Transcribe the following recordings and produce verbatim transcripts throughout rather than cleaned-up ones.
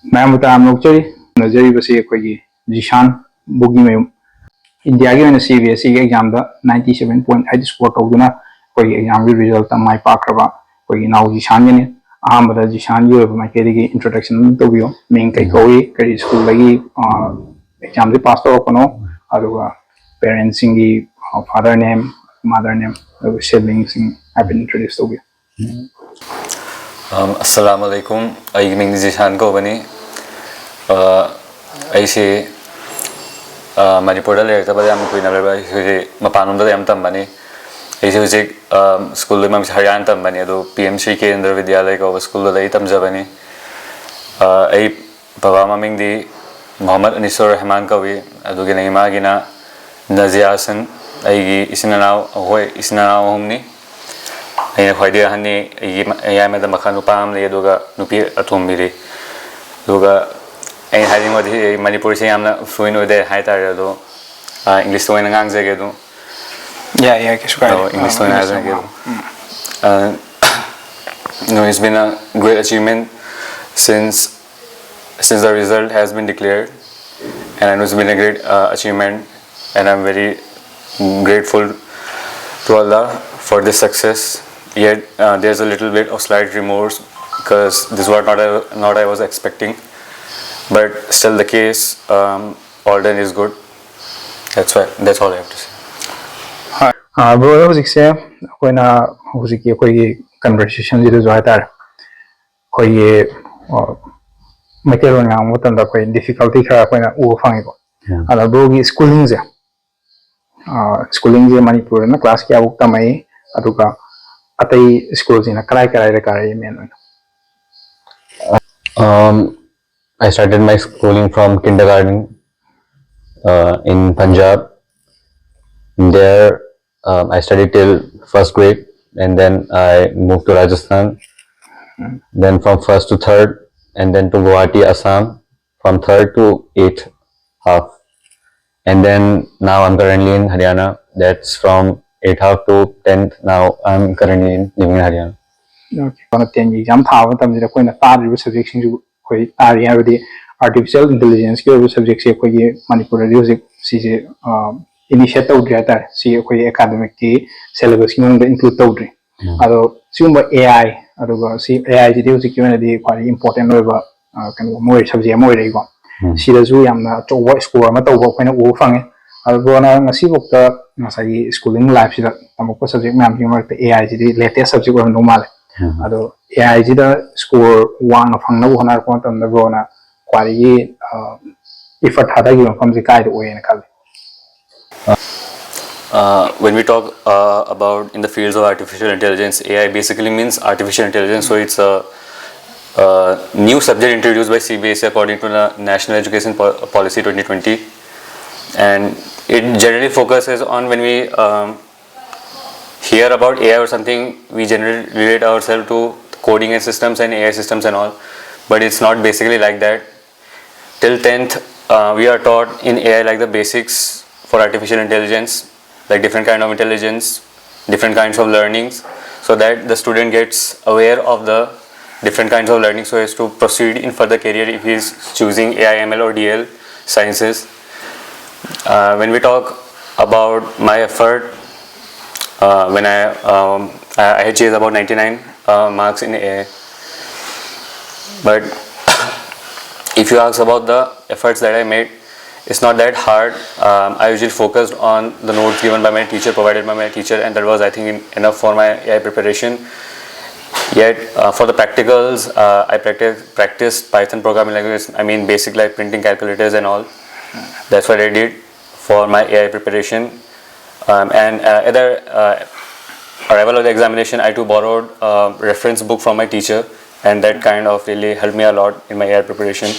ꯃꯌꯥꯝꯕꯨ ꯇꯔꯥꯝꯅ ꯑꯣꯛꯆꯔꯤ꯫ ꯎꯅꯖꯔꯤꯕꯁꯤ ꯑꯩꯈꯣꯏꯒꯤ ꯖꯤꯁꯥꯟ ꯕꯨꯒꯤꯃꯌꯨꯝ꯫ ꯏꯟꯗꯤꯌꯥꯒꯤ ꯑꯣꯏꯅ ꯁꯤ ꯕꯤ ꯑꯦꯁ ꯏꯒꯤ ꯑꯦꯛꯖꯥꯝꯗ ninety seven point eight score ꯇꯧꯗꯨꯅ ꯑꯩꯈꯣꯏꯒꯤ ꯑꯦꯛꯖꯥꯝꯒꯤ ꯔꯤꯖꯜꯇ ꯃꯥꯏ ꯄꯥꯛꯈ꯭ꯔꯕ ꯑꯩꯈꯣꯏꯒꯤ ꯏꯅꯥꯎ ꯖꯤꯁꯥꯟꯒꯤꯅꯤ꯫ ꯑꯍꯥꯟꯕꯗ ꯖꯤꯁꯥꯟꯒꯤ ꯑꯣꯏꯕ ꯃꯥꯏꯀꯩꯗꯒꯤ ꯏꯟꯇ꯭ꯔꯣꯗꯛꯁꯟ ꯑꯗꯨꯝ ꯇꯧꯕꯤꯌꯨ꯫ ꯃꯤꯡ ꯀꯩ ꯀꯧꯏ, ꯀꯔꯤ ꯁ꯭ꯀꯨꯜꯗꯒꯤ ꯑꯦꯛꯖꯥꯝꯁꯦ ꯄꯥꯁ ꯇꯧꯔꯛꯄꯅꯣ, ꯑꯗꯨꯒ ꯄꯦꯔꯦꯟꯁꯁꯤꯡꯒꯤ ꯐꯥꯗꯔ ꯅꯦꯝ, ꯃꯥꯗꯔ ꯅꯦꯝ, ꯑꯗꯨꯒ ꯁꯤꯕ꯭ꯂꯤꯡꯁꯤꯡ ꯍꯥꯏꯐꯦꯠ ꯏꯟꯇ꯭ꯔꯣꯗ꯭ꯌꯨꯁ ꯇꯧꯕꯤꯌꯨ꯫ ꯑꯝ, ꯑꯁꯂꯥꯃꯨ ꯑꯂꯩꯀꯨꯝ꯫ ꯑꯩꯒꯤ ꯃꯤꯡꯗꯤ ꯖꯤꯁꯥꯟ ꯀꯧꯕꯅꯤ꯫ ꯑ, ꯑꯩꯁꯤ, ꯑ, ꯃꯅꯤꯄꯨꯔꯗ ꯂꯩꯔꯛꯇꯕ ꯌꯥꯝ ꯀꯨꯏꯅ ꯂꯩꯕ, ꯑꯩ ꯍꯧꯖꯤꯛ ꯃꯄꯥꯟꯂꯣꯝꯗ ꯌꯥꯝ ꯇꯝꯕꯅꯤ꯫ ꯑꯩꯁꯦ ꯍꯧꯖꯤꯛ, ꯑ, ꯁ꯭ꯀꯨꯜꯗ ꯃꯃꯤꯡꯁꯦ ꯍꯔꯤꯌꯥꯅ ꯇꯝꯕꯅꯤ, ꯑꯗꯨ ꯄꯤ ꯑꯦꯝ ꯁꯤ ꯀꯦꯟꯗ꯭ꯔ ꯕꯤꯗ꯭ꯌꯥꯂꯌ ꯀꯧꯕ ꯁ꯭ꯀꯨꯜꯗꯨꯗ ꯑꯩ ꯇꯝꯖꯕꯅꯤ꯫ ꯑ, ꯑꯩ ꯕꯕꯥ ꯃꯃꯤꯡꯗꯤ ꯃꯣꯍꯝꯃꯗ ꯑꯅꯤꯁꯨꯔ ꯔꯍꯃꯥꯟ ꯀꯧꯏ, ꯑꯗꯨꯒ ꯏꯃꯥꯒꯤꯅ ꯅꯖꯤꯌꯥ ꯍꯁꯟ꯫ ꯑꯩꯒꯤ ꯏꯆꯤꯟ ꯏꯅꯥꯎ, ꯑꯩꯈꯣꯏ ꯏꯆꯤꯟ ꯏꯅꯥꯎ ꯑꯍꯨꯝꯅꯤ꯫ ꯑꯩꯅ ꯈ꯭ꯋꯥꯏꯗꯒꯤ ꯑꯍꯟꯅꯤ꯫ ꯑꯩꯒꯤ ꯃ-, ꯌꯥꯏꯃꯗ ꯃꯈꯥ ꯅꯨꯄꯥ ꯑꯃ ꯂꯩ, ꯑꯗꯨꯒ ꯅꯨꯄꯤ ꯑꯇꯣꯝꯕꯤꯗꯤ꯫ ꯑꯗꯨꯒ ꯑꯩꯅ ꯍꯥꯏꯅꯤꯡꯕꯗꯤ, ꯑꯩ ꯃꯅꯤꯄꯨꯔꯤꯁꯦ ꯌꯥꯝꯅ ꯐ꯭ꯂꯨꯑꯦꯟ ꯑꯣꯏꯗꯦ ꯍꯥꯏꯇꯥꯔꯦ, ꯑꯗꯣ, ꯑ, ꯏꯪꯂꯤꯁꯇ ꯑꯣꯏꯅ ꯉꯥꯡꯖꯒꯦ ꯑꯗꯨꯝ꯫ ꯌꯥꯏ, ꯌꯥꯏ, ꯀꯩꯁꯨ ꯀꯥꯏꯗꯦ꯫ ꯑꯣ, ꯏꯪꯂꯤꯁꯇ ꯑꯣꯏꯅ ꯉꯥꯡꯖꯒꯦ ꯑꯗꯨꯝ꯫ Uh, no, it's been a great achievement since since the result has been declared, and I know it's been a great, uh, achievement, and I'm very grateful to Allah for this success. Yet, uh, there's a little bit of slight remorse because this was not a, not I was expecting, but still the case, um, all done is good. That's why, that's all I have to say. ꯍꯣꯏ꯫ ꯑ, broad ꯍꯧꯖꯤꯛꯁꯦ ꯑꯩꯈꯣꯏꯅ ꯍꯧꯖꯤꯛꯀꯤ ꯑꯩꯈꯣꯏꯒꯤ ꯀꯟꯚꯔꯁꯦꯁꯟꯁꯤꯗꯁꯨ ꯍꯥꯏꯇꯥꯔꯦ, ꯑꯩꯈꯣꯏꯒꯤ, ꯑ, ꯃꯩꯇꯩꯂꯣꯟ ꯉꯥꯡꯕ ꯃꯇꯝꯗ ꯑꯩꯈꯣꯏ ꯗꯤꯐꯤꯀꯜꯇꯤ ꯈꯔ ꯑꯩꯈꯣꯏꯅ ꯎꯕ ꯐꯪꯉꯤꯀꯣ꯫ ꯑꯗ ꯕ꯭ꯔꯣꯒꯤ ꯁ꯭ꯀꯨꯂꯤꯡꯁꯦ, ꯑ, ꯁ꯭ꯀꯨꯂꯤꯡꯁꯦ ꯃꯅꯤꯄꯨꯔꯗꯅ ꯀ꯭ꯂꯥꯁ ꯀꯌꯥꯐꯧ ꯇꯝꯃꯛꯏ, ꯑꯗꯨꯒ ꯑꯇꯩ ꯁ꯭ꯀꯨꯜꯁꯤꯡꯅ ꯀꯔꯥꯏ ꯀꯔꯥꯏꯗ ꯀꯥꯔꯛꯏ ꯃꯦꯟ ꯑꯣꯏꯅ? Um, I started my schooling from kindergarten uh, in Punjab. There, um, I studied till first grade, and then I moved to Rajasthan. Then from first to third, and then to Guwahati, Assam, from third to eighth half. And then now I'm currently in Haryana. That's from eighth half to tenth. Now I'm currently in, living in Haryana. Okay. ꯇꯦꯟꯒꯤ exam ꯊꯥꯕ ꯃꯇꯝꯁꯤꯗ ꯑꯩꯈꯣꯏꯅ ꯇꯥꯗ꯭ꯔꯤꯕ ꯁꯕꯖꯦꯛꯁꯤꯡꯁꯨ ꯑꯩꯈꯣꯏ R ꯍꯥꯏꯕꯗꯤ artificial ꯏꯟꯇꯦꯂꯤꯖꯦꯟꯁꯀꯤ ꯑꯣꯏꯕ ꯁꯕꯖꯦꯛꯁꯦ ꯑꯩꯈꯣꯏꯒꯤ ꯃꯅꯤꯄꯨꯔꯗꯗꯤ ꯍꯧꯖꯤꯛ ꯁꯤꯁꯦ ꯏꯅꯤꯁꯤꯌꯦꯠ ꯇꯧꯗ꯭ꯔꯤ ꯍꯥꯏꯇꯥꯔꯦ꯫ ꯁꯤ ꯑꯩꯈꯣꯏꯒꯤ ꯑꯦꯀꯥꯗꯃꯤꯛꯀꯤ ꯁꯦꯂꯦꯕꯁꯀꯤ ꯃꯅꯨꯡꯗ ꯏꯟꯀ꯭ꯂꯨꯗ ꯇꯧꯗ꯭ꯔꯤ꯫ ꯑꯗꯣ ꯁꯤꯒꯨꯝꯕ ꯑꯦ ꯑꯥꯏ, ꯑꯗꯨꯒ ꯁꯤ ꯑꯦ ꯑꯥꯏꯁꯤꯗꯤ ꯍꯧꯖꯤꯛꯀꯤ ꯑꯣꯏꯅꯗꯤ ꯈ꯭ꯋꯥꯏꯗꯒꯤ ꯏꯝꯄꯣꯔꯇꯦꯟ ꯑꯣꯏꯕ ꯀꯩꯅꯣ ꯑꯃ ꯑꯣꯏꯔꯦ, ꯁꯕꯖꯦꯛ ꯑꯃ ꯑꯣꯏꯔꯛꯏꯀꯣ꯫ ꯁꯤꯗꯁꯨ ꯌꯥꯝꯅ ꯑꯆꯧꯕ ꯁ꯭ꯀꯣꯔ ꯑꯃ ꯇꯧꯕ ꯑꯩꯈꯣꯏꯅ ꯎꯕ ꯐꯪꯉꯦ꯫ ꯑꯗꯣ ꯕ꯭ꯔꯣꯅ ꯉꯁꯤꯐꯥꯎꯗ ꯉꯁꯥꯏꯒꯤ ꯁ꯭ꯀꯨꯂꯤꯡ ꯂꯥꯏꯐꯁꯤꯗ ꯇꯝꯃꯛꯄ ꯁꯕꯖꯦꯛ ꯃꯌꯥꯝꯁꯤꯒꯤ ꯃꯔꯛꯇ ꯑꯦ ꯑꯥꯏꯁꯤꯗꯤ ꯂꯦꯇꯦꯁ ꯁꯕꯖꯦꯛ ꯑꯣꯏꯔꯝꯗꯧ ꯃꯥꯜꯂꯦ꯫ ꯑꯗꯣ ꯑꯦ ꯑꯥꯏꯁꯤꯗ ꯁ꯭ꯀꯣꯔ ꯋꯥꯡꯅ ꯐꯪꯅꯕ ꯍꯣꯠꯅꯔꯛꯄ ꯃꯇꯝꯗ ꯕ꯭ꯔꯣꯅ ꯈ꯭ꯋꯥꯏꯗꯒꯤ ꯏꯐꯔꯠ ꯊꯥꯗꯈꯤꯕ ꯃꯐꯝꯁꯦ ꯀꯥꯏꯗ ꯑꯣꯏꯌꯦꯅ ꯈꯜꯂꯤ? Uh, when we talk uh, about in the fields of artificial intelligence, A I basically means artificial intelligence. So it's a, a new subject introduced by C B S E according to the National Education Po- Policy twenty twenty, and it generally focuses on when we um, hear about A I or something, we generally relate ourselves to coding and systems and A I systems and all, but it's not basically like that. Till tenth, uh, we are taught in A I like the basics for artificial intelligence, like different kind of intelligence, different kinds of learnings, so that the student gets aware of the different kinds of learning so as to proceed in further career if he is choosing A I M L or D L sciences. Uh, when we talk about my effort, uh, when I um, I I achieved about ninety-nine uh, marks in A I. But if you ask about the efforts that I made, it's not that hard. Um, I usually focused on the notes given by my teacher, provided by my teacher, and that was, I think, enough for my A I preparation. Yet, uh, for the practicals, uh, I practice, practiced Python programming language, I mean, basic like printing calculators and all. That's what I did for my A I preparation. Um, and uh, at the uh, arrival of the examination, I too borrowed a reference book from my teacher, and that kind of really helped me a lot in my A I preparation.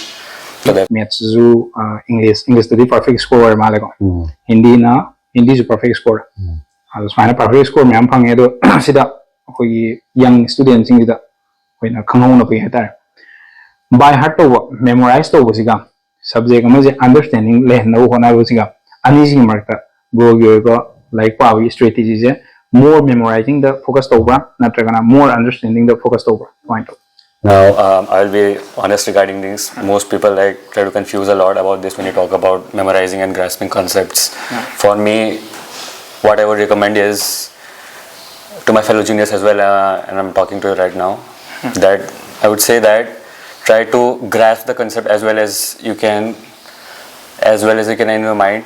So that ꯃꯦꯠꯁꯁꯨ English, ꯏꯪꯂꯤꯁꯇꯗꯤ perfect score ꯑꯣꯏꯔ ꯃꯥꯜꯂꯦꯀꯣ꯫ ꯍꯤꯟꯗꯤꯅ, ꯍꯤꯟꯗꯤꯁꯨ perfect score. ꯑꯗꯣ ꯁꯨꯃꯥꯏꯅ perfect score ꯃꯌꯥꯝ ꯐꯪꯉꯦ꯫ ꯑꯗꯣ ꯁꯤꯗ ꯑꯩꯈꯣꯏꯒꯤ ꯌꯪ ꯁ꯭ꯇꯨꯗꯦꯟꯁꯤꯡꯁꯤꯗ ꯑꯩꯈꯣꯏꯅ ꯈꯪꯍꯧꯅꯕꯒꯤ ꯍꯥꯏꯇꯥꯔꯦ, ꯕꯥꯏ ꯍꯥꯔꯠ ꯇꯧꯕ, ꯃꯦꯃꯣꯔꯥꯏꯁ ꯇꯧꯕꯁꯤꯒ ꯁꯕꯖꯦꯛ ꯑꯃꯁꯦ ꯑꯟꯗꯔꯁ꯭ꯇꯦꯟꯗꯤꯡ ꯂꯩꯍꯟꯅꯕ ꯍꯣꯠꯅꯕꯁꯤꯒ ꯑꯅꯤꯁꯤꯒꯤ ꯃꯔꯛꯇ ꯕ꯭ꯔꯣꯒꯤ ꯑꯣꯏꯕ ꯂꯥꯏꯔꯤꯛ ꯄꯥꯕꯒꯤ ꯁ꯭ꯇ꯭ꯔꯦꯇꯦꯖꯤꯁꯦ ꯃꯣꯔ ꯃꯦꯃꯣꯔꯥꯏꯖꯤꯡꯗ ꯐꯣꯀꯁ ꯇꯧꯕ꯭ꯔꯥ, ꯅꯠꯇ꯭ꯔꯒꯅ ꯃꯣꯔ ꯑꯟꯗꯔꯁ꯭ꯇꯦꯟꯗꯤꯡꯗ ꯐꯣꯀꯁ ꯇꯧꯕ꯭ꯔꯥ, ꯀꯃꯥꯏꯅ ꯇꯧꯕ? Now, um, I'll be honest regarding things. Most people, like, try to confuse a lot about this when you talk about memorizing and grasping concepts. For me, what I would recommend is to my fellow juniors as well, uh, and I'm talking to you right now, that I would say that try to grasp the concept as well as you can, as well as you can in your mind,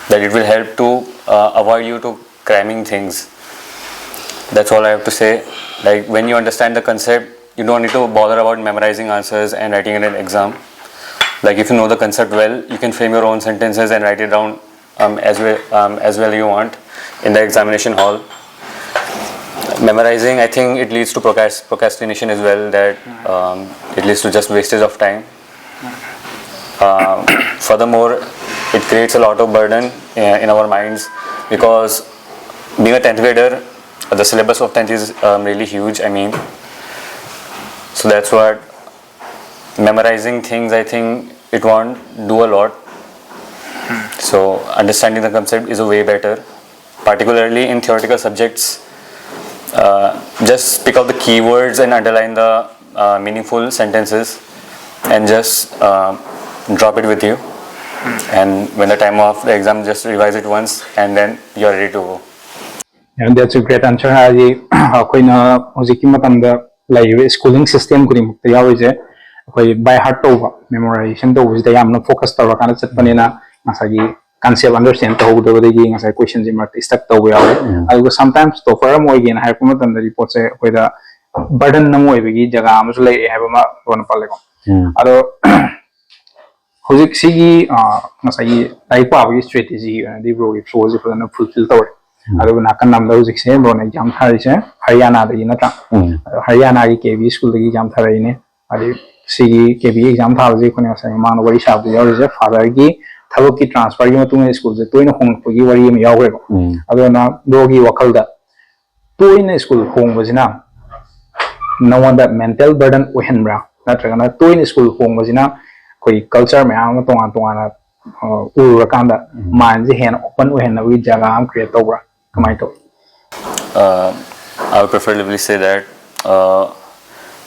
that it will help to uh, avoid you to cramming things. That's all I have to say. Like, when you understand the concept, you don't need to bother about memorizing answers and writing in an exam. Like, if you know the concept well, you can frame your own sentences and write it down, um, as well, um, as well you want in the examination hall. Memorizing, I think, it leads to procrast- procrastination as well. That um, it leads to just wastage of time. Um, furthermore, it creates a lot of burden uh, in our minds, because being a tenth grader, the syllabus of tenth is um, really huge. I mean, so that's what, memorizing things, I think, it won't do a lot. So understanding the concept is a way better, particularly in theoretical subjects. Uh, just pick out the keywords and underline the uh, meaningful sentences, and just uh, drop it with you. And when the time of the exam, just revise it once, and then you're ready to go. And that's a great answer. ꯍꯥꯏꯗꯤ ꯑꯩꯈꯣꯏꯅ ꯍꯧꯖꯤꯛꯀꯤ ꯃꯇꯝꯗ ꯂꯩꯔꯤꯕ schooling system ꯈꯨꯗꯤꯡꯃꯛꯇ ꯌꯥꯎꯔꯤꯁꯦ, ꯑꯩꯈꯣꯏ by heart ꯇꯧꯕ, memorization ꯇꯧꯕꯁꯤꯗ ꯌꯥꯝꯅ focus ꯇꯧꯔꯀꯥꯟꯗ ꯆꯠꯄꯅꯤꯅ, ꯉꯁꯥꯏꯒꯤ concept understand ꯇꯧꯍꯧꯗꯕꯗꯒꯤ ꯉꯁꯥꯏ question ꯁꯦ ꯃꯔꯛꯇ stuck ꯇꯧꯕ ꯌꯥꯎꯋꯦ꯫ ꯑꯗꯨꯒ sometimes topper ꯑꯃ ꯑꯣꯏꯒꯦꯅ ꯍꯥꯏꯔꯛꯄ ꯃꯇꯝꯗꯗꯤ ꯄꯣꯠꯁꯦ ꯑꯩꯈꯣꯏꯗ burden ꯑꯃ ꯑꯣꯏꯕꯒꯤ ꯖꯒꯥ ꯑꯃꯁꯨ ꯂꯩꯔꯛꯑꯦ ꯍꯥꯏꯕ ꯑꯃ ꯕ꯭ꯔꯣꯅ ꯄꯜꯂꯦꯀꯣ꯫ ꯑꯗꯣ ꯍꯧꯖꯤꯛ ꯁꯤꯒꯤ ꯉꯁꯥꯏꯒꯤ ꯂꯥꯏꯔꯤꯛ ꯄꯥꯕꯒꯤ strategy ꯒꯤ ꯑꯣꯏꯅꯗꯤ ꯕ꯭ꯔꯣꯒꯤ flow ꯁꯦ ꯐꯖꯅ fulfill ꯇꯧꯔꯦ꯫ ꯑꯗꯨꯕꯨ ꯅꯥꯀꯟ ꯑꯃꯗ ꯍꯧꯖꯤꯛꯁꯦ ꯕ꯭ꯔꯣꯅ exam ꯊꯥꯔꯤꯁꯦ ꯍꯔꯤꯌꯥꯅꯥꯗꯒꯤ ꯅꯠꯇ꯭ꯔꯥ? ꯑꯗꯣ ꯍꯔꯤꯌꯥꯅꯥꯒꯤ ꯀꯦ ꯕꯤ school ꯗꯒꯤ exam ꯊꯥꯔꯛꯏꯅꯦ꯫ ꯍꯥꯏꯗꯤ ꯁꯤꯒꯤ ꯀꯦ ꯕꯤ exam ꯊꯥꯕꯁꯦ ꯑꯩꯈꯣꯏꯅ ꯉꯁꯥꯏ ꯃꯃꯥꯡꯗ ꯋꯥꯔꯤ ꯁꯥꯕꯗ ꯌꯥꯎꯔꯤꯁꯦ father ꯒꯤ ꯊꯕꯛꯀꯤ transfer ꯒꯤ ꯃꯇꯨꯡ ꯏꯟꯅ school ꯁꯦ ꯇꯣꯏꯅ ꯍꯣꯡꯉꯛꯄꯒꯤ ꯋꯥꯔꯤ ꯑꯃ ꯌꯥꯎꯈ꯭ꯔꯦꯕ꯫ ꯑꯗꯨꯅ ꯕ꯭ꯔꯣꯒꯤ ꯋꯥꯈꯜꯗ ꯇꯣꯏꯅ school ꯍꯣꯡꯕꯁꯤꯅ ꯅꯉꯣꯟꯗ mental burden ꯑꯣꯏꯍꯟꯕ꯭ꯔꯥ, ꯅꯠꯇ꯭ꯔꯒꯅ ꯇꯣꯏꯅ school ꯍꯣꯡꯕꯁꯤꯅ ꯑꯩꯈꯣꯏꯒꯤ culture ꯃꯌꯥꯝ ꯑꯃ ꯇꯣꯉꯥꯟ ꯇꯣꯉꯥꯟꯅ ꯎꯔꯨꯔꯀꯥꯟꯗ mind ꯁꯦ ꯍꯦꯟꯅ open ꯑꯣꯏꯍꯟꯅꯕꯒꯤ ꯖꯒꯥ ꯑꯃ create ꯇꯧꯕ꯭ꯔꯥ, ꯀꯃꯥꯏꯅ ꯇꯧꯏ? Uh, I would preferably say that uh,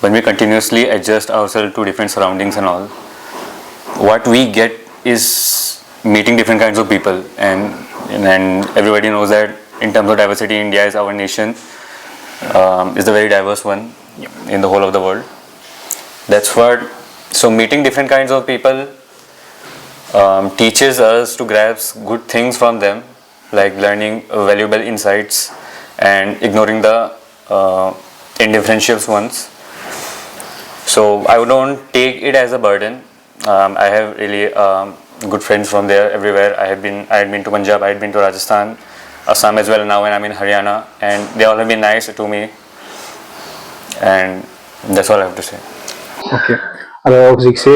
When we continuously adjust ourselves to different surroundings and all, what we get is meeting different kinds of people, and and everybody knows that in terms of diversity, India is our nation, um, is the very diverse one in the whole of the world. That's what, so meeting different kinds of people um, teaches us to grasp good things from them, like learning valuable insights and ignoring the uh, indifferential ones. So I don't take it as a burden. Um, I have really um, good friends from there everywhere. I have been I had been to Punjab, I had been to Rajasthan, Assam as well. Now when I'm in Haryana, and they all have been nice to me, and that's all I have to say. Okay. ꯑꯗꯣ ꯍꯧꯖꯤꯛꯁꯦ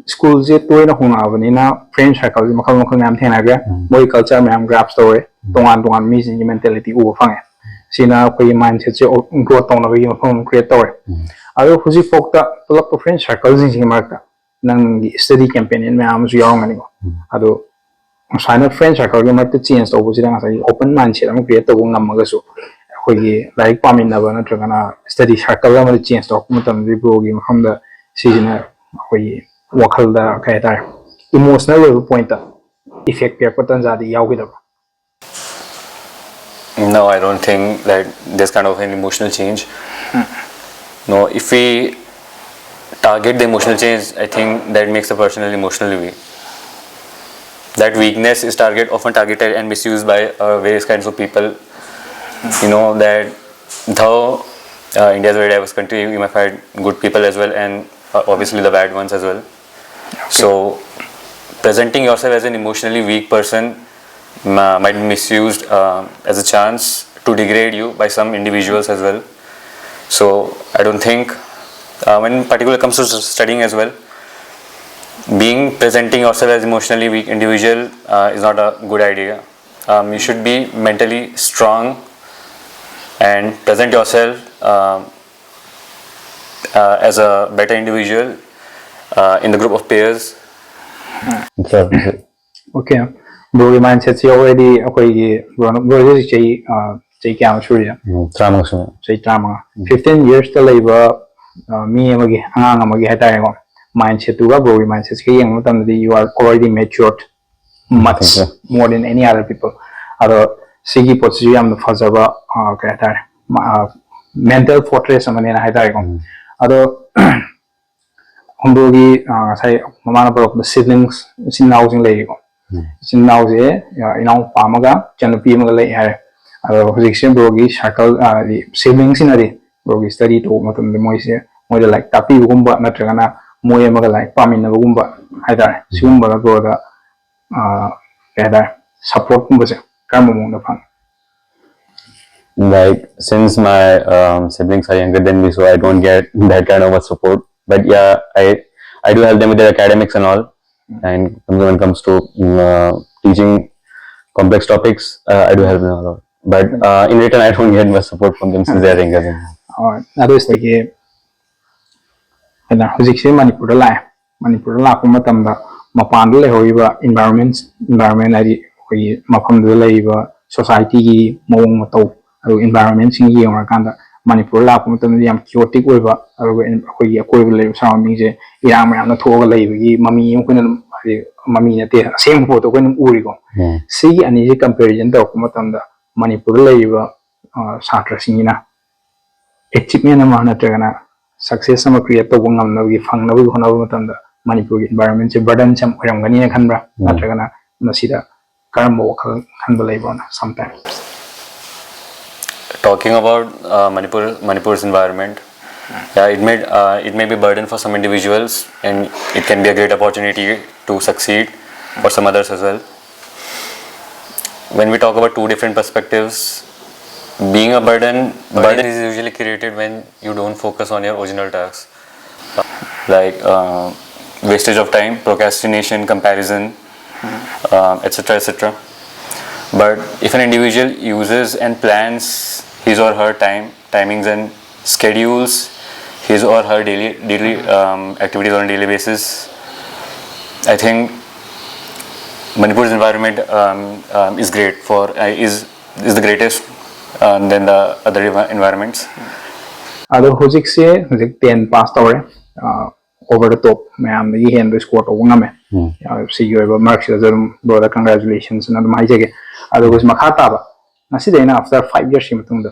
ꯁ꯭ꯀꯨꯜꯁꯦ ꯇꯣꯏꯅ ꯍꯣꯡꯉꯛꯑꯕꯅꯤꯅ friend ꯁꯔꯀꯜꯁꯦ ꯃꯈꯜ ꯃꯈꯜ ꯃꯌꯥꯝ ꯊꯦꯡꯅꯈ꯭ꯔꯦ꯫ ꯃꯣꯏ culture ꯃꯌꯥꯝ ꯒ꯭ꯔꯥꯞꯁ ꯇꯧꯔꯦ꯫ ꯇꯣꯉꯥꯟ ꯇꯣꯉꯥꯟꯕ ꯃꯤꯁꯤꯡꯒꯤ ꯃꯦꯟꯇꯦꯂꯤꯇꯤ ꯎꯕ ꯐꯪꯉꯦ꯫ ꯁꯤꯅ ꯑꯩꯈꯣꯏꯒꯤ ꯃꯥꯏꯟ ꯁꯦꯠꯁꯦ ꯒ꯭ꯔꯣꯠ ꯇꯧꯅꯕꯒꯤ ꯃꯐꯝ ꯑꯃ ꯀ꯭ꯔꯤꯌꯦꯠ ꯇꯧꯔꯦ꯫ ꯑꯗꯣ ꯍꯧꯖꯤꯛꯐꯥꯎꯗ ꯄꯨꯂꯞ ꯐ꯭ꯔꯦꯟ ꯁꯔꯀꯜꯁꯤꯡꯁꯤꯒꯤ ꯃꯔꯛꯇ ꯅꯪꯒꯤ ꯁ꯭ꯇꯗꯤ ꯀꯦꯝꯄꯦꯅꯤꯌꯟ ꯃꯌꯥꯝ ꯑꯃꯁꯨ ꯌꯥꯎꯔꯝꯒꯅꯤꯀꯣ꯫ ꯑꯗꯣ ꯁꯨꯃꯥꯏꯅ ꯐ꯭ꯔꯦꯟ ꯁꯔꯀꯜꯒꯤ ꯃꯔꯛꯇ ꯆꯦꯟꯖ ꯇꯧꯕꯁꯤꯗ ꯉꯁꯥꯏꯒꯤ ꯑꯣꯄꯟ ꯃꯥꯏꯟ ꯁꯦꯠ ꯑꯃ ꯀ꯭ꯔꯤꯌꯦꯠ ꯇꯧꯕ ꯉꯝꯃꯒꯁꯨ ꯑꯩꯈꯣꯏꯒꯤ ꯂꯥꯏꯔꯤꯛ ꯄꯥꯃꯤꯟꯅꯕ ꯅꯠꯇ꯭ꯔꯒꯅ ꯁ꯭ꯇꯗꯤ ꯁꯔꯀꯜ ꯑꯃꯗ ꯆꯦꯟꯖ ꯇꯧꯔꯛꯄ ꯃꯇꯝꯗ ꯕ꯭ꯔꯣꯒꯤ ꯃꯐꯝꯗ ꯁꯤꯁꯤꯅ ꯑꯩꯈꯣꯏꯒꯤ ꯋꯥꯈꯜꯗ ꯀꯩ ꯍꯥꯏꯇꯥꯔꯦ, ꯏꯃꯣꯁꯅꯦꯜ ꯑꯣꯏꯕ ꯄꯣꯏꯟꯠꯇ ꯏꯐꯦꯛ ꯄꯤꯔꯛꯄ ꯇꯥꯟꯖꯥꯗꯤ ꯌꯥꯎꯈꯤꯗꯕ꯭ꯔꯥ? No, I don't think that there's kind of an emotional change. No, if we target the emotional change, I think that makes a person emotionally weak. That weakness is target often targeted and misused by uh, various kinds of people. You know that though uh, India is a very diverse country, you might find good people as well, and uh, obviously the bad ones as well. So presenting yourself as an emotionally weak person uh, might be misused uh, as a chance to degrade you by some individuals as well. So I don't think, uh, when particular comes to studying as well, being presenting yourself as emotionally weak individual uh, is not a good idea. Um, you should be mentally strong and present yourself um, uh, as a better individual uh, in the group of peers. ꯅꯠꯇ꯭ꯔꯥ? Okay, ꯕ꯭ꯔꯣꯒꯤ mind ꯁꯦꯠꯁꯦ already ꯑꯩꯈꯣꯏꯒꯤ bro ꯕ꯭ꯔꯣꯁꯦ ꯍꯧꯖꯤꯛ ꯆꯍꯤ ꯑꯥ, ꯆꯍꯤ ꯀꯌꯥꯃꯨꯛ ꯁꯨꯔꯤꯒꯦ? ꯎꯝ, ꯇꯔꯥꯃꯉꯥ ꯁꯨꯔꯦ꯫ ꯆꯍꯤ ꯇꯔꯥꯃꯉꯥ꯫ ꯐꯤꯐꯇꯤꯟ ꯌꯔꯁꯇ ꯂꯩꯕ ꯑ, ꯃꯤ ꯑꯃꯒꯤ, ꯑꯉꯥꯡ ꯑꯃꯒꯤ ꯍꯥꯏꯇꯥꯔꯦꯀꯣ, mindset ꯇꯨꯒ bro ꯒꯤ mindset ꯁꯤꯒ ꯌꯦꯡꯕ ꯃꯇꯝꯗꯗꯤ you are already matured much Okay. more than any other people. ꯑꯗꯣ ꯁꯤꯒꯤ ꯄꯣꯠꯁꯤꯁꯨ ꯌꯥꯝꯅ ꯐꯖꯕ, ꯑ, ꯀꯩ ꯍꯥꯏꯇꯥꯔꯦ, mental fortress ꯑꯃꯅꯦꯅ ꯍꯥꯏꯇꯥꯔꯦꯀꯣ꯫ ꯑꯗꯣ bro ꯒꯤ, ꯑ, ꯉꯁꯥꯏ ꯃꯃꯥꯅ ꯄꯨꯔꯛꯄꯗ siblings, ꯏꯆꯤꯟ ꯏꯅꯥꯎꯁꯤꯡ ꯂꯩꯔꯤꯀꯣ꯫ ꯏꯆꯤꯟ ꯏꯅꯥꯎꯁꯦ, ꯑ, ꯏꯅꯥꯎꯄꯥ ꯑꯃꯒ ꯏꯆꯟꯅꯨꯄꯤ ꯑꯃꯒ ꯂꯩ ꯍꯥꯏꯔꯦ꯫ ꯑꯗꯣ ꯍꯧꯖꯤꯛꯁꯦ bro ꯒꯤ circle, ꯑ, ꯍꯥꯏꯗꯤ sibling ꯁꯤꯅꯗꯤ bro ꯒꯤ study ꯇꯧꯕ ꯃꯇꯝꯗ ꯃꯣꯏꯁꯦ, ꯃꯣꯏꯗ ꯂꯥꯏꯔꯤꯛ ꯇꯥꯛꯄꯤꯕꯒꯨꯝꯕ ꯅꯠꯇ꯭ꯔꯒꯅ ꯃꯣꯏ ꯑꯃꯒ ꯂꯥꯏꯔꯤꯛ ꯄꯥꯃꯤꯟꯅꯕꯒꯨꯝꯕ ꯍꯥꯏꯇꯥꯔꯦ, ꯁꯤꯒꯨꯝꯕꯗ bro ꯗ, ꯑ, ꯀꯩ ꯍꯥꯏꯇꯥꯔꯦ, support ꯀꯨꯝꯕꯁꯦ ꯀꯔꯝꯕ ꯃꯑꯣꯡꯗ ꯐꯪꯉꯤ? Like, since my um, siblings are younger than me, so I don't get that kind of a support. But yeah, I I do help them with their academics and all. And when it comes to mm, uh, teaching complex topics, uh, I do help them a lot. But uh, in return, I don't get much support from them since they are younger than me. ꯍꯣꯏ, ꯑꯗꯨ ꯑꯩꯈꯣꯏꯒꯤ ꯀꯩꯅꯣ, ꯍꯧꯖꯤꯛꯁꯦ ꯃꯅꯤꯄꯨꯔꯗ ꯂꯥꯛꯑꯦ꯫ ꯃꯅꯤꯄꯨꯔꯗ ꯂꯥꯛꯄ ꯃꯇꯝꯗ ꯃꯄꯥꯟꯗ ꯂꯩꯍꯧꯔꯤꯕ environment, environment ꯍꯥꯏꯗꯤ ꯑꯩꯈꯣꯏꯒꯤ ꯃꯐꯝꯗꯨꯗ ꯂꯩꯔꯤꯕ society ꯒꯤ ꯃꯑꯣꯡ ꯃꯇꯧ, ꯑꯗꯨꯒ environment ꯁꯤꯡ ꯌꯦꯡꯉꯨꯔꯀꯥꯟꯗ ꯃꯅꯤꯄꯨꯔ ꯂꯥꯛꯄ ꯃꯇꯝꯗ ꯌꯥꯝ chaotic ꯑꯣꯏꯕ, ꯑꯗꯨꯒ ꯑꯩꯈꯣꯏꯒꯤ ꯑꯀꯣꯏꯕꯗ ꯂꯩꯔꯤꯕ surrounding ꯁꯦ ꯏꯔꯥꯡ ꯃꯌꯥꯝꯅ ꯊꯣꯛꯑꯒ ꯂꯩꯕꯒꯤ ꯃꯃꯤ ꯑꯃ ꯑꯩꯈꯣꯏꯅ ꯑꯗꯨꯝ, ꯍꯥꯏꯗꯤ ꯃꯃꯤ ꯅꯠꯇꯦ, ꯑꯁꯦꯡꯕ ꯄꯣꯠꯇꯣ ꯑꯩꯈꯣꯏꯅ ꯑꯗꯨꯝ ꯎꯔꯤꯀꯣ꯫ ꯎꯝ. ꯁꯤꯒꯤ ꯑꯅꯤꯁꯦ comparison ꯇꯧꯔꯛꯄ ꯃꯇꯝꯗ ꯃꯅꯤꯄꯨꯔꯗ ꯂꯩꯔꯤꯕ, ꯑ, ꯁꯥꯇ꯭ꯔꯁꯤꯡꯁꯤꯅ achievement ꯑꯃ ꯅꯠꯇ꯭ꯔꯒꯅ success ꯑꯃ create ꯇꯧꯕ ꯉꯝꯅꯕꯒꯤ, ꯐꯪꯅꯕꯒꯤ ꯍꯣꯠꯅꯕ ꯃꯇꯝꯗ ꯃꯅꯤꯄꯨꯔꯒꯤ environment ꯁꯦ burden ꯁꯦ ꯌꯥꯝ ꯑꯣꯏꯔꯝꯒꯅꯤꯅ ꯈꯟꯕ꯭ꯔꯥ? ꯅꯠꯇ꯭ꯔꯒꯅ ꯃꯁꯤꯗ ꯀꯔꯝꯕ ꯋꯥꯈꯜ ꯈꯟꯕ ꯂꯩꯕ꯭ꯔꯣꯅ sometimes? Talking about uh, Manipur, Manipur's environment, yeah, it may uh, it may be burden for some individuals, and it can be a great opportunity to succeed for some others as well. When we talk about two different perspectives, being a burden, burden is usually created when you don't focus on your original tasks, like uh, wastage of time, procrastination, comparison, um, et cetera, et cetera. But if an individual uses and plans his or her time, timings, and schedules his or her daily daily um, activities on a daily basis, I think Manipur's environment um, um, is great for uh, is is the greatest um, than the other envi- environments. ꯑꯗꯣ ꯍꯧꯖꯤꯛꯁꯦ, ꯍꯧꯖꯤꯛ ten pass ꯇꯧꯔꯦ꯫ Over the ꯇꯣꯞ ꯃꯌꯥꯝꯗꯒꯤ ꯍꯦꯟꯕ score ꯇꯧꯕ ꯉꯝꯃꯦ꯫ ꯎꯝ. ꯁꯤꯒꯤ ꯑꯣꯏꯕ ꯃꯔꯛꯁꯤꯗꯁꯨ ꯑꯗꯨꯝ ꯕ꯭ꯔꯣꯗ ꯀꯪꯒ꯭ꯔꯦꯆꯨꯂꯦꯁꯟꯁ ꯑꯗꯨꯝ ꯍꯥꯏꯖꯒꯦ꯫ ꯑꯗꯨꯒ ꯃꯈꯥ ꯇꯥꯕ, ꯉꯁꯤꯗꯩꯅ after five yearsꯀꯤ ꯃꯇꯨꯡꯗ,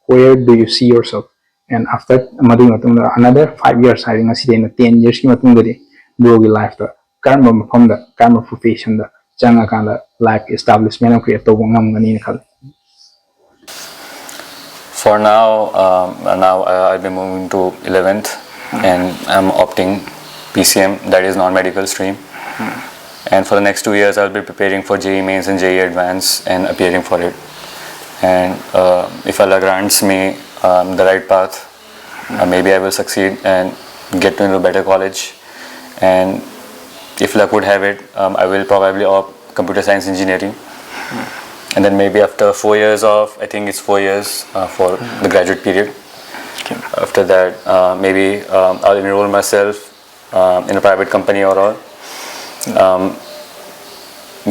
where do you see yourself? And after, ꯃꯗꯨꯒꯤ ꯃꯇꯨꯡꯗ another five years ꯍꯥꯏꯗꯤ ꯉꯁꯤꯗꯩꯅ ten yearsꯀꯤ ꯃꯇꯨꯡꯗꯗꯤ ꯕ꯭ꯔꯣꯒꯤ ꯂꯥꯏꯐꯇ ꯀꯔꯝꯕ ꯃꯐꯝꯗ, ꯀꯔꯝꯕ ꯄ꯭ꯔꯣꯐꯦꯁꯟꯗ ꯆꯪꯉꯀꯥꯟꯗ ꯂꯥꯏꯐ ꯏꯁꯇꯥꯕ꯭ꯂꯤꯁꯃꯦꯟ ꯑꯃ ꯀ꯭ꯔꯤꯌꯦꯠ ꯇꯧꯕ ꯉꯝꯒꯅꯤꯅ ꯈꯜꯂꯤ? For now, um, now uh, I'll be moving to eleventh, and I'm opting P C M, that is non-medical stream. And for the next two years, I'll be preparing for J E E mains and J E E advance and appearing for it. And uh, if Allah grants me um, the right path, uh, maybe I will succeed and get into a better college. And if luck would have it, um, I will probably opt computer science engineering. And then maybe after four years of, I think it's four years uh, for the graduate period. After that, uh, maybe um, I'll enroll myself um, in a private company or all, um,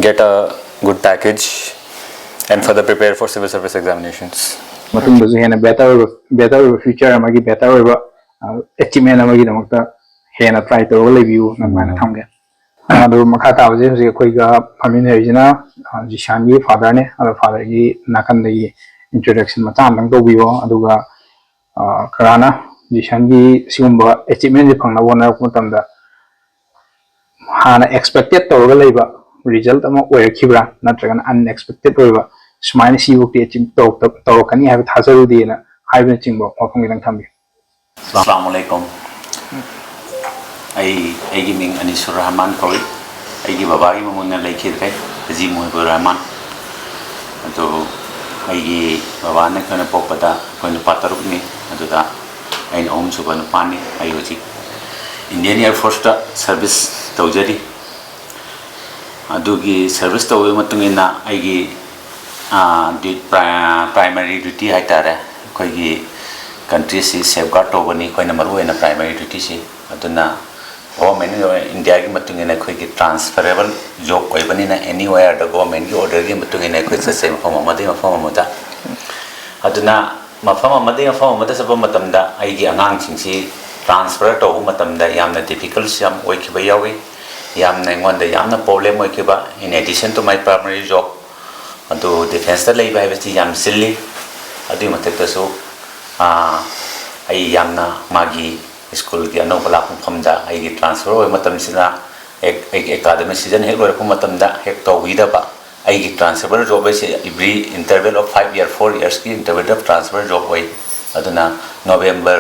get a good package, and further prepare for civil service examinations. ꯃꯇꯨꯡꯗꯁꯨ ꯍꯦꯟꯅ better ꯑꯣꯏꯕ, better ꯑꯣꯏꯕ future ꯑꯃꯒꯤ, better ꯑꯣꯏꯕ ꯑꯦꯆꯤꯞꯃꯦꯟ ꯑꯃꯒꯤꯗꯃꯛꯇ ꯍꯦꯟꯅ try ꯇꯧꯔꯒ ꯂꯩꯕꯤꯌꯨ, ꯑꯗꯨꯃꯥꯏꯅ ꯊꯝꯒꯦ꯫ ꯑꯗꯨ ꯃꯈꯥ ꯇꯥꯕꯁꯦ ꯍꯧꯖꯤꯛ ꯑꯩꯈꯣꯏꯒ ꯐꯝꯃꯤꯟꯅꯔꯤꯁꯤꯅ ꯖꯤꯁꯥꯟꯒꯤ ꯐꯥꯗꯔꯅꯦ꯫ ꯑꯗꯣ ꯐꯥꯗꯔꯒꯤ ꯅꯥꯀꯟꯗꯒꯤ ꯏꯟꯇ꯭ꯔꯣꯗꯛꯁꯟ ꯃꯆꯥ ꯑꯃꯇꯪ ꯇꯧꯕꯤꯌꯣ꯫ ꯑꯗꯨꯒ ꯀꯔꯥꯅ ꯖꯤꯁꯥꯟꯒꯤ ꯁꯤꯒꯨꯝꯕ ꯑꯦꯆꯤꯞꯃꯦꯟꯁꯦ ꯐꯪꯅꯕ ꯍꯣꯠꯅꯔꯛꯄ ꯃꯇꯝꯗ ꯍꯥꯟꯅ ꯑꯦꯛꯁꯄꯦꯛꯇꯦꯠ ꯇꯧꯔꯒ ꯂꯩꯕ ꯔꯤꯖꯜꯠ ꯑꯃ ꯑꯣꯏꯔꯛꯈꯤꯕ꯭ꯔꯥ, ꯅꯠꯇ꯭ꯔꯒꯅ ꯑꯟꯑꯦꯛꯁꯄꯦꯛꯇꯦꯠ ꯑꯣꯏꯕ, ꯁꯨꯃꯥꯏꯅ ꯁꯤꯐꯧꯛꯇꯤ ꯑꯦꯆꯤꯞ ꯇꯧꯔꯛꯀꯅꯤ ꯍꯥꯏꯕ ꯊꯥꯖꯔꯨꯗꯦꯅ ꯍꯥꯏꯕꯅꯆꯤꯡꯕ ꯋꯥꯐꯝ ꯈꯤꯇꯪ ꯊꯝꯕꯤꯌꯨ? ꯑꯁꯂꯥꯃꯨ ꯑꯂꯩꯀꯨꯝ꯫ ꯑꯩ ꯑꯩꯒꯤ ꯃꯤꯡ ꯑꯅꯤꯁꯨꯔ ꯔꯍꯃꯥꯟ ꯀꯧꯏ꯫ ꯑꯩꯒꯤ ꯕꯕꯥꯒꯤ ꯃꯃꯤꯡꯅ ꯂꯩꯈꯤꯗ꯭ꯔꯦ, ꯍꯖꯤ ꯃꯨꯍꯤꯕꯨꯔ ꯔꯍꯃꯥꯟ꯫ ꯑꯗꯨ ꯑꯩꯒꯤ ꯕꯕꯥꯅ ꯑꯩꯈꯣꯏꯅ ꯄꯣꯛꯄꯗ ꯑꯩꯈꯣꯏ ꯅꯨꯄꯥ ꯇꯔꯨꯛꯅꯤ꯫ ꯑꯗꯨꯗ ꯑꯩꯅ ꯑꯍꯨꯝꯁꯨꯕ ꯅꯨꯄꯥꯅꯤ꯫ ꯑꯩ ꯍꯧꯖꯤꯛ ꯏꯟꯗꯤꯌꯟ ꯑꯦꯌꯔ ꯐꯣꯔꯁꯇ ꯁꯔꯚꯤꯁ ꯇꯧꯖꯔꯤ꯫ ꯑꯗꯨꯒꯤ ꯁꯔꯚꯤꯁ ꯇꯧꯕꯒꯤ ꯃꯇꯨꯡ ꯏꯟꯅ ꯑꯩꯒꯤ ꯄ꯭ꯔꯥꯏꯃꯔꯤ ꯗ꯭ꯌꯨꯇꯤ ꯍꯥꯏ ꯇꯥꯔꯦ, ꯑꯩꯈꯣꯏꯒꯤ ꯀꯟꯇ꯭ꯔꯤꯁꯤ ꯁꯦꯐꯒꯥꯔꯗ ꯇꯧꯕꯅꯤ ꯑꯩꯈꯣꯏꯅ ꯃꯔꯨꯑꯣꯏꯅ ꯄ꯭ꯔꯥꯏꯃꯔꯤ ꯗ꯭ꯌꯨꯇꯤꯁꯤ꯫ ꯑꯗꯨꯅ ꯒꯣꯔꯃꯦꯟ ꯑꯣꯐ ꯏꯟꯗꯤꯌꯥꯒꯤ ꯃꯇꯨꯡ ꯏꯟꯅ ꯑꯩꯈꯣꯏꯒꯤ ꯇ꯭ꯔꯥꯟꯁꯐꯔꯦꯕꯜ ꯖꯣꯕ ꯑꯣꯏꯕꯅꯤꯅ ꯑꯦꯅꯤ ꯋꯦꯌꯔꯗ ꯒꯣꯔꯃꯦꯟꯒꯤ ꯑꯣꯔꯗꯔꯒꯤ ꯃꯇꯨꯡ ꯏꯟꯅ ꯑꯩꯈꯣꯏ ꯆꯠꯆꯩ, ꯃꯐꯝ ꯑꯃꯗꯒꯤ ꯃꯐꯝ ꯑꯃꯗ꯫ ꯑꯗꯨꯅ ꯃꯐꯝ ꯑꯃꯗꯒꯤ ꯃꯐꯝ ꯑꯃꯗ ꯆꯠꯄ ꯃꯇꯝꯗ ꯑꯩꯒꯤ ꯑꯉꯥꯡꯁꯤꯡꯁꯤ transfer ꯇꯧꯕ ꯃꯇꯝꯗ ꯌꯥꯝꯅ difficult ꯌꯥꯝ ꯑꯣꯏꯈꯤꯕ ꯌꯥꯎꯏ꯫ ꯌꯥꯝꯅ ꯑꯩꯉꯣꯟꯗ ꯌꯥꯝꯅ problem ꯑꯣꯏꯈꯤꯕ, in addition to my primary job, ꯑꯗꯨ defenceꯇ ꯂꯩꯕ ꯍꯥꯏꯕꯁꯤ ꯌꯥꯝ ꯆꯤꯜꯂꯤ꯫ ꯑꯗꯨꯒꯤ ꯃꯊꯛꯇꯁꯨ, ꯑꯥ, ꯑꯩ ꯌꯥꯝꯅ ꯃꯥꯒꯤ ꯁ꯭ꯀꯨꯜꯒꯤ ꯑꯅꯧꯕ ꯂꯥꯛꯄ ꯃꯐꯝꯗ ꯑꯩꯒꯤ transfer ꯑꯣꯏꯕ ꯃꯇꯝꯁꯤꯗ, ꯑꯦꯛ-, ꯑꯩꯒꯤ academic season ꯍꯦꯛ ꯂꯣꯏꯔꯛꯄ ꯃꯇꯝꯗ ꯍꯦꯛ ꯇꯧꯕꯤꯗꯕ, ꯑꯩꯒꯤ transfer job ꯍꯥꯏꯁꯦ every interval of five year, four yearsꯀꯤ interval of transfer job ꯑꯣꯏ꯫ ꯑꯗꯨꯅ November,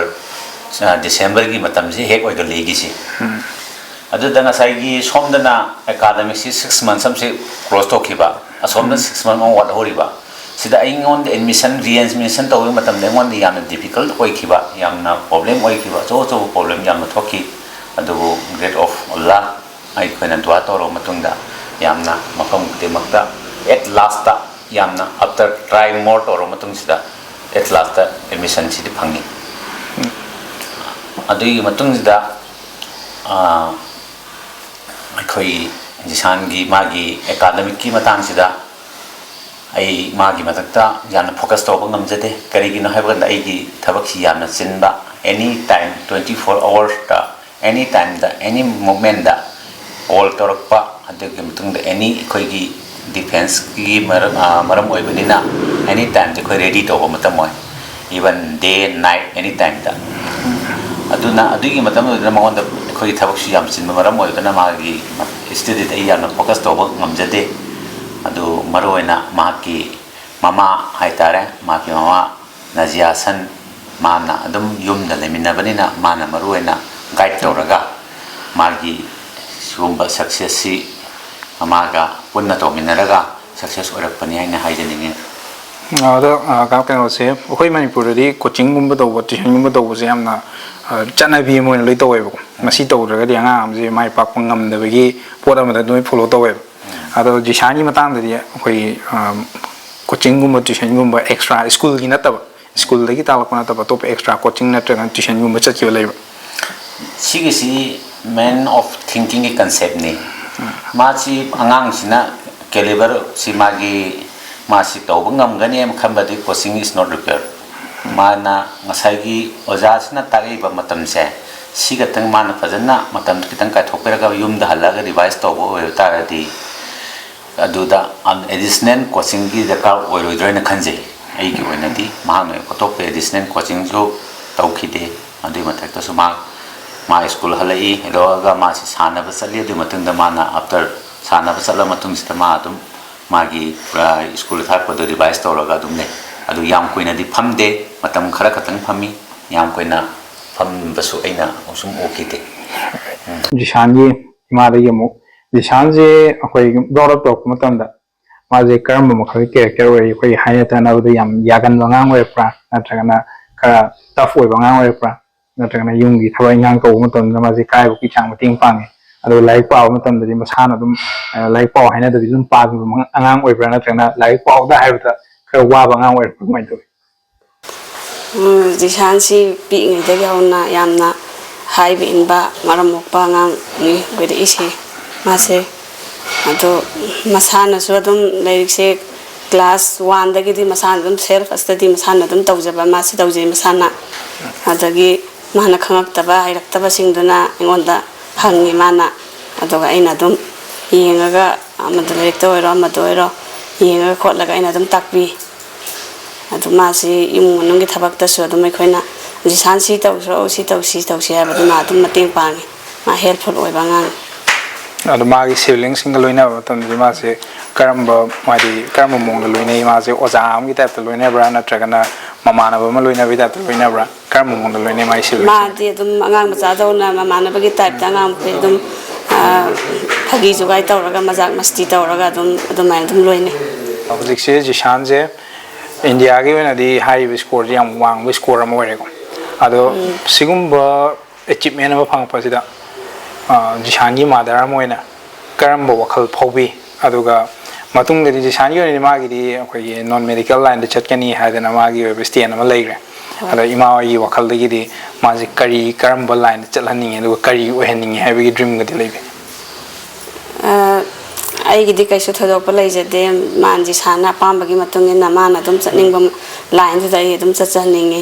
ꯑ, Decemberꯒꯤ ꯃꯇꯝꯁꯤ ꯍꯦꯛ ꯑꯣꯏꯒꯜꯂꯤ ꯑꯩꯒꯤꯁꯤ꯫ ꯑꯗꯨꯗ ꯉꯁꯥꯏꯒꯤ ꯁꯣꯝꯗꯅ academicꯁꯤ six months ꯑꯃꯁꯤ close ꯇꯧꯈꯤꯕ, ꯑꯁꯣꯝꯗ six months ꯑꯃ ꯋꯥꯠꯍꯧꯔꯤꯕ꯫ ꯁꯤꯗ ꯑꯩꯉꯣꯟꯗ admission, re-admission ꯇꯧꯕ ꯃꯇꯝꯗ ꯑꯩꯉꯣꯟꯗ ꯌꯥꯝꯅ difficult ꯑꯣꯏꯈꯤꯕ, ꯌꯥꯝꯅ problem ꯑꯣꯏꯈꯤꯕ, ꯑꯆꯧ ꯑꯆꯧꯕ problem ꯌꯥꯝꯅ ꯊꯣꯛꯈꯤ꯫ ꯑꯗꯨꯕꯨ Great of Allah, ꯑꯩꯈꯣꯏꯅ ꯗꯨꯋꯥ ꯇꯧꯔꯕ ꯃꯇꯨꯡꯗ ꯌꯥꯝꯅ ꯃꯐꯝ ꯈꯨꯗꯤꯡꯃꯛꯇ at lastꯇ, ꯌꯥꯝꯅ after try more ꯇꯧꯔꯕ ꯃꯇꯨꯡꯁꯤꯗ at lastꯇ admissionꯁꯤꯗꯤ ꯐꯪꯉꯤ꯫ ꯑꯗꯨꯒꯤ ꯃꯇꯨꯡꯁꯤꯗ, ꯑꯥ, ꯑꯩꯈꯣꯏ ꯖꯤꯁꯥꯟꯒꯤ ꯃꯥꯒꯤ academicꯀꯤ ꯃꯇꯥꯡꯁꯤꯗ ꯑꯩ ꯃꯥꯒꯤ ꯃꯊꯛꯇ ꯌꯥꯝꯅ focus ꯇꯧꯕ ꯉꯝꯖꯗꯦ꯫ ꯀꯔꯤꯒꯤꯅꯣ ꯍꯥꯏꯕ ꯀꯥꯟꯗ ꯑꯩꯒꯤ ꯊꯕꯛꯁꯤ ꯌꯥꯝꯅ ꯆꯤꯟꯕ, any time twenty four hoursꯇ any timeꯗ any movementꯗ call ꯇꯧꯔꯛꯄ, ꯑꯗꯨꯒꯤ ꯃꯇꯨꯡꯗ any ꯑꯩꯈꯣꯏꯒꯤ defenceꯀꯤ ꯃꯔꯝ, ꯑ, ꯃꯔꯝ ꯑꯣꯏꯕꯅꯤꯅ any timeꯗ ꯑꯩꯈꯣꯏ ready ꯇꯧꯕ ꯃꯇꯝ ꯑꯣꯏ, even day night any timeꯗ꯫ ꯑꯗꯨꯅ ꯑꯗꯨꯒꯤ ꯃꯇꯝ ꯑꯣꯏꯕꯗꯨꯅ ꯃꯉꯣꯟꯗ ꯑꯩꯈꯣꯏꯒꯤ ꯊꯕꯛꯁꯨ ꯌꯥꯝ ꯆꯤꯟꯕ ꯃꯔꯝ ꯑꯣꯏꯕꯅ ꯃꯥꯒꯤ studyꯗ ꯑꯩ ꯌꯥꯝꯅ focus ꯇꯧꯕ ꯉꯝꯖꯗꯦ꯫ ꯑꯗꯨ ꯃꯔꯨꯑꯣꯏꯅ ꯃꯍꯥꯛꯀꯤ ꯃꯃꯥ ꯍꯥꯏꯇꯥꯔꯦ, ꯃꯍꯥꯛꯀꯤ ꯃꯃꯥ ꯅꯖꯤꯌꯥ ꯁꯟ, ꯃꯥꯅ ꯑꯗꯨꯝ ꯌꯨꯝꯗ ꯂꯩꯃꯤꯟꯅꯕꯅꯤꯅ ꯃꯥꯅ ꯃꯔꯨꯑꯣꯏꯅ guide ꯇꯧꯔꯒ ꯃꯥꯒꯤ ꯁꯤꯒꯨꯝꯕ successꯁꯤ ꯃꯃꯥꯒ ꯄꯨꯟꯅ ꯇꯧꯃꯤꯟꯅꯔꯒ success ꯑꯣꯏꯔꯛꯄꯅꯤ ꯍꯥꯏꯅ ꯍꯥꯏꯖꯅꯤꯡꯉꯤ꯫ ꯑꯗꯣ, ꯑ, ꯀꯩꯅꯣ-, ꯀꯩꯅꯣꯁꯦ, ꯑꯩꯈꯣꯏ ꯃꯅꯤꯄꯨꯔꯗꯗꯤ coachingꯒꯨꯝꯕ ꯇꯧꯕ, tuitionꯒꯨꯝꯕ ꯇꯧꯕꯁꯦ ꯌꯥꯝꯅ, ꯑ, ꯆꯠꯅꯕꯤ ꯑꯃ ꯑꯣꯏꯅ ꯂꯣꯏ ꯇꯧꯋꯦꯕꯀꯣ꯫ ꯃꯁꯤ ꯇꯧꯗ꯭ꯔꯒꯗꯤ ꯑꯉꯥꯡ ꯑꯃꯁꯦ ꯃꯥꯏ ꯄꯥꯛꯄ ꯉꯝꯗꯕꯒꯤ ꯄꯣꯠ ꯑꯃꯗ ꯂꯣꯏ follow ꯇꯧꯋꯦꯕ꯫ ꯑꯗꯣ ꯖꯤꯁꯥꯟꯒꯤ ꯃꯇꯥꯡꯗꯗꯤ ꯑꯩꯈꯣꯏꯒꯤ, ꯑ, coachingꯒꯨꯝꯕ, tuitionꯒꯨꯝꯕ extra schoolꯒꯤ ꯅꯠꯇꯕ, schoolꯗꯒꯤ ꯇꯥꯛꯂꯛꯄ ꯅꯠꯇꯕ ꯑꯇꯣꯞꯄ extra coaching ꯅꯠꯇ꯭ꯔꯒꯅ tuitionꯒꯨꯝꯕ ꯆꯠꯈꯤꯕ ꯂꯩꯕ꯭ꯔꯥ? ꯁꯤꯒꯤꯁꯤ man of thinkingꯒꯤ conceptꯅꯤ꯫ ꯃꯥꯁꯤ, ꯑꯉꯥꯡꯁꯤꯅ caliberꯁꯤ ꯃꯥꯒꯤ, ꯃꯥꯁꯤ ꯇꯧꯕ ꯉꯝꯒꯅꯤ ꯍꯥꯏꯅ ꯈꯟꯕꯗꯤ coaching is not required꯫ ꯃꯥꯅ ꯉꯁꯥꯏꯒꯤ ꯑꯣꯖꯥꯁꯤꯅ ꯇꯥꯛꯂꯛꯏꯕ ꯃꯇꯝꯁꯦ, ꯁꯤ ꯈꯛꯇꯪ ꯃꯥꯅ ꯐꯖꯅ ꯃꯇꯝ ꯈꯤꯇꯪ ꯀꯥꯏꯊꯣꯛꯄꯤꯔꯒ ꯌꯨꯝꯗ ꯍꯜꯂꯛꯑꯒ ꯔꯤꯚꯥꯏꯁ ꯇꯧꯕ ꯑꯣꯏꯕ ꯇꯥꯔꯗꯤ, ꯑꯗꯨꯗ ꯑꯦꯗꯤꯁꯅꯦꯜ ꯀꯣꯆꯤꯡꯒꯤ ꯗꯔꯀꯥꯔ ꯑꯣꯏꯔꯣꯏꯗ꯭ꯔꯥ ꯍꯥꯏꯅ ꯈꯟꯖꯩ꯫ ꯑꯩꯒꯤ ꯑꯣꯏꯅꯗꯤ ꯃꯍꯥꯛꯅ ꯑꯇꯣꯞꯄ ꯑꯦꯗꯤꯁꯅꯦꯜ ꯀꯣꯆꯤꯡꯁꯨ ꯇꯧꯈꯤꯗꯦ꯫ ꯑꯗꯨꯒꯤ ꯃꯊꯛꯇꯁꯨ ꯃꯥ, ꯃꯥ ꯁ꯭ꯀꯨꯜ ꯍꯜꯂꯛꯏ, ꯍꯜꯂꯛꯑꯒ ꯃꯥꯁꯤ ꯁꯥꯟꯅꯕ ꯆꯠꯂꯤ꯫ ꯑꯗꯨꯒꯤ ꯃꯇꯨꯡꯗ ꯃꯥꯅ ꯑꯥꯐꯇꯔ ꯁꯥꯟꯅꯕ ꯆꯠꯂ ꯃꯇꯨꯡꯁꯤꯗ ꯃꯥ ꯑꯗꯨꯝ ꯃꯥꯒꯤ ꯄꯨꯔꯥ ꯁ꯭ꯀꯨꯜ ꯊꯥꯔꯛꯄꯗꯣ ꯔꯤꯚꯥꯏꯁ ꯇꯧꯔꯒ ꯑꯗꯨꯝ ꯂꯩ꯫ ꯑꯗꯨ ꯌꯥꯝ ꯀꯨꯏꯅꯗꯤ ꯐꯝꯗꯦ, ꯃꯇꯝ ꯈꯔ ꯈꯛꯇꯪ ꯐꯝꯃꯤ꯫ ꯌꯥꯝ ꯀꯨꯏꯅ ꯐꯝꯕꯁꯨ ꯑꯩꯅ ꯁꯨꯝ ꯎꯈꯤꯗꯦ꯫ ꯖꯤꯁꯥꯟꯒꯤ ꯏꯃꯥꯗꯒꯤ ꯑꯃꯨꯛ, ꯖꯤꯁꯥꯟꯁꯦ ꯑꯩꯈꯣꯏ ꯕ꯭ꯔꯣꯠ ꯑꯞ ꯇꯧꯔꯛꯄ ꯃꯇꯝꯗ ꯃꯥꯁꯦ ꯀꯔꯝꯕ ꯃꯈꯜꯒꯤ ꯀꯦꯔꯦꯛꯇꯔ ꯑꯣꯏꯔꯛꯏ? ꯑꯩꯈꯣꯏꯒꯤ ꯍꯥꯏꯅ ꯇꯥꯟꯅꯕꯗ ꯌꯥꯝ ꯌꯥꯒꯟꯕ ꯑꯉꯥꯡ ꯑꯣꯏꯔꯛꯄ꯭ꯔꯥ, ꯅꯠꯇ꯭ꯔꯒꯅ ꯈꯔ ꯇꯐ ꯑꯣꯏꯕ ꯑꯉꯥꯡ ꯑꯣꯏꯔꯛꯄ꯭ꯔꯥ, ꯅꯠꯇ꯭ꯔꯒꯅ ꯌꯨꯝꯒꯤ ꯊꯕꯛ ꯏꯟꯈꯥꯡ ꯇꯧꯕ ꯃꯇꯝꯗ ꯃꯥꯁꯦ ꯀꯥꯏꯕꯒꯤ ꯆꯥꯡ ꯃꯇꯦꯡ ꯄꯥꯡꯉꯦ? ꯑꯗꯨꯒ ꯂꯥꯏꯔꯤꯛ ꯄꯥꯕ ꯃꯇꯝꯗꯗꯤ ꯃꯁꯥꯅ ꯑꯗꯨꯝ, ꯑ, ꯂꯥꯏꯔꯤꯛ ꯄꯥꯎ ꯍꯥꯏꯅꯗꯕꯤ ꯑꯗꯨꯝ ꯄꯥꯈꯤꯕ ꯑꯉꯥꯡ ꯑꯣꯏꯕ꯭ꯔꯥ, ꯅꯠꯇ꯭ꯔꯒꯅ ꯂꯥꯏꯔꯤꯛ ꯄꯥꯎꯗ ꯍꯥꯏꯕꯗ ꯈꯔ ꯋꯥꯕ ꯑꯉꯥꯡ ꯑꯣꯏꯔꯛꯄ꯭ꯔꯥ, ꯀꯃꯥꯏꯅ ꯇꯧꯏ? ꯎꯝ, ꯖꯤꯁꯥꯟꯁꯤ ꯄꯤꯛꯏꯉꯩꯗꯒꯤ ꯍꯧꯅ ꯌꯥꯝꯅ ꯍꯥꯏꯕ ꯏꯟꯕ, ꯃꯔꯝ ꯃꯣꯛꯄ ꯑꯉꯥꯡꯅꯤ ꯑꯣꯏꯔꯛꯏꯁꯦ ꯃꯥꯁꯦ꯫ ꯑꯗꯣ ꯃꯁꯥꯅꯁꯨ ꯑꯗꯨꯝ ꯂꯥꯏꯔꯤꯛꯁꯦ ꯀ꯭ꯂꯥꯁ ꯋꯥꯟꯗꯒꯤꯗꯤ ꯃꯁꯥꯅ ꯑꯗꯨꯝ ꯁꯦꯜꯐ ꯁ꯭ꯇꯗꯤ ꯃꯁꯥꯅ ꯑꯗꯨꯝ ꯇꯧꯖꯕ ꯃꯥꯁꯤ ꯇꯧꯖꯩ ꯃꯁꯥꯅ꯫ ꯑꯗꯒꯤ ꯃꯥꯅ ꯈꯪꯉꯛꯇꯕ, ꯍꯩꯔꯛꯇꯕꯁꯤꯡꯗꯨꯅ ꯑꯩꯉꯣꯟꯗ ꯍꯪꯉꯤ ꯃꯥꯅ꯫ ꯑꯗꯨꯒ ꯑꯩꯅ ꯑꯗꯨꯝ ꯌꯦꯡꯉꯒ, ꯑꯃꯗ ꯂꯥꯏꯔꯤꯛꯇ ꯑꯣꯏꯔꯣ, ꯑꯃꯗ ꯑꯣꯏꯔꯣ, ꯌꯦꯡꯉꯒ ꯈꯣꯠꯂꯒ ꯑꯩꯅ ꯑꯗꯨꯝ ꯇꯥꯛꯄꯤ꯫ ꯑꯗꯨ ꯃꯥꯁꯤ ꯏꯃꯨꯡ ꯃꯅꯨꯡꯒꯤ ꯊꯕꯛꯇꯁꯨ ꯑꯗꯨꯝ ꯑꯩꯈꯣꯏꯅ, "ꯖꯤꯁꯥꯟ ꯁꯤ ꯇꯧꯁꯤꯔꯛꯑꯣ, ꯁꯤ ꯇꯧꯁꯤ, ꯇꯧꯁꯤ" ꯍꯥꯏꯕꯗꯨ ꯃꯥ ꯑꯗꯨꯝ ꯃꯇꯦꯡ ꯄꯥꯡꯉꯤ꯫ ꯃꯥ ꯍꯦꯜꯞꯐꯨꯜ ꯑꯣꯏꯕ ꯑꯉꯥꯡꯅꯤ꯫ ꯑꯗꯣ ꯃꯥꯒꯤ ꯁꯤꯕ꯭ꯂꯤꯡꯁꯤꯡꯒ ꯂꯣꯏꯅꯕ ꯃꯇꯝꯗꯗꯤ ꯃꯥꯁꯦ ꯀꯔꯝꯕ, ꯍꯥꯏꯗꯤ ꯀꯔꯝꯕ ꯃꯑꯣꯡꯗ ꯂꯣꯏꯅꯩ? ꯃꯥꯁꯦ ꯑꯣꯖꯥ ꯑꯃꯒꯤ ꯇꯥꯏꯞꯇ ꯂꯣꯏꯅꯕ꯭ꯔꯥ, ꯅꯠꯇ꯭ꯔꯒꯅ ꯃꯃꯥꯟꯅꯕ ꯑꯃ ꯂꯣꯏꯅꯕꯒꯤ ꯇꯥꯏꯞꯇ ꯂꯣꯏꯅꯕ꯭ꯔꯥ? ꯀꯔꯝꯕ ꯃꯑꯣꯡꯗ ꯂꯣꯏꯅꯩ ꯃꯥꯒꯤ ꯁꯤꯕ꯭ꯂꯤꯡꯁꯦ? ꯃꯥꯗꯤ ꯑꯗꯨꯝ ꯑꯉꯥꯡ ꯃꯆꯥꯗꯧꯅ ꯃꯃꯥꯟꯅꯕꯒꯤ ꯇꯥꯏꯞꯇ ꯑꯉꯥꯡ ꯃꯈꯩ ꯑꯗꯨꯝ, ꯑ, ꯐꯥꯒꯤ ꯖꯨꯒꯥꯏ ꯇꯧꯔꯒ, ꯃꯖꯥꯛ ꯃꯁꯇꯤ ꯇꯧꯔꯒ ꯑꯗꯨꯝ ꯑꯗꯨꯃꯥꯏꯅ ꯑꯗꯨꯝ ꯂꯣꯏꯅꯩ꯫ ꯍꯧꯖꯤꯛꯁꯦ ꯖꯤꯁꯥꯟꯁꯦ ꯏꯟꯗꯤꯌꯥꯒꯤ ꯑꯣꯏꯅꯗꯤ ꯍꯥꯏꯔꯤꯕ ꯁ꯭ꯀꯣꯔꯁꯦ ꯌꯥꯝ ꯋꯥꯡꯕ ꯁ꯭ꯀꯣꯔ ꯑꯃ ꯑꯣꯏꯔꯦꯀꯣ꯫ ꯑꯗꯣ ꯎꯝ꯫ ꯁꯤꯒꯨꯝꯕ ꯑꯦꯆꯤꯞꯃꯦꯟ ꯑꯃ ꯐꯪꯉꯛꯄꯁꯤꯗ, ꯑ, ꯖꯤꯁꯥꯟꯒꯤ ꯃꯥꯗꯔ ꯑꯃ ꯑꯣꯏꯅ ꯀꯔꯝꯕ ꯋꯥꯈꯜ ꯐꯥꯎꯕꯤ? ꯑꯗꯨꯒ ꯃꯇꯨꯡꯗꯗꯤ ꯖꯤꯁꯥꯟꯒꯤ ꯑꯣꯏꯅꯗꯤ ꯃꯥꯒꯤꯗꯤ ꯑꯩꯈꯣꯏꯒꯤ ꯅꯣꯟ ꯃꯦꯗꯤꯀꯦꯜ ꯂꯥꯏꯟꯗ ꯆꯠꯀꯅꯤ ꯍꯥꯏꯗꯅ ꯃꯥꯒꯤ ꯑꯣꯏꯕ ꯁ꯭ꯇꯦꯟ ꯑꯃ ꯂꯩꯈ꯭ꯔꯦ꯫ ꯍꯣꯏ꯫ ꯑꯗꯣ ꯏꯃꯥ ꯍꯣꯏꯒꯤ ꯋꯥꯈꯜꯗꯒꯤꯗꯤ ꯃꯥꯁꯦ ꯀꯔꯤ, ꯀꯔꯝꯕ ꯂꯥꯏꯟꯗ ꯆꯠꯍꯟꯅꯤꯡꯉꯤ, ꯑꯗꯨꯒ ꯀꯔꯤ ꯑꯣꯏꯍꯟꯅꯤꯡꯉꯤ ꯍꯥꯏꯕꯒꯤ ꯗ꯭ꯔꯤꯝꯒꯗꯤ ꯂꯩꯕꯤ? ꯑ, ꯑꯩꯒꯤꯗꯤ ꯀꯩꯁꯨ ꯊꯣꯏꯗꯣꯛꯄ ꯂꯩꯖꯗꯦ꯫ ꯃꯥꯟꯖꯤ ꯁꯥꯔꯅ ꯑꯄꯥꯝꯕꯒꯤ ꯃꯇꯨꯡ ꯏꯟꯅ ꯃꯥꯅ ꯑꯗꯨꯝ ꯆꯠꯅꯤꯡꯕ ꯂꯥꯏꯟꯗꯨꯗ ꯑꯩ ꯑꯗꯨꯝ ꯆꯠꯆꯍꯟꯅꯤꯡꯉꯤ꯫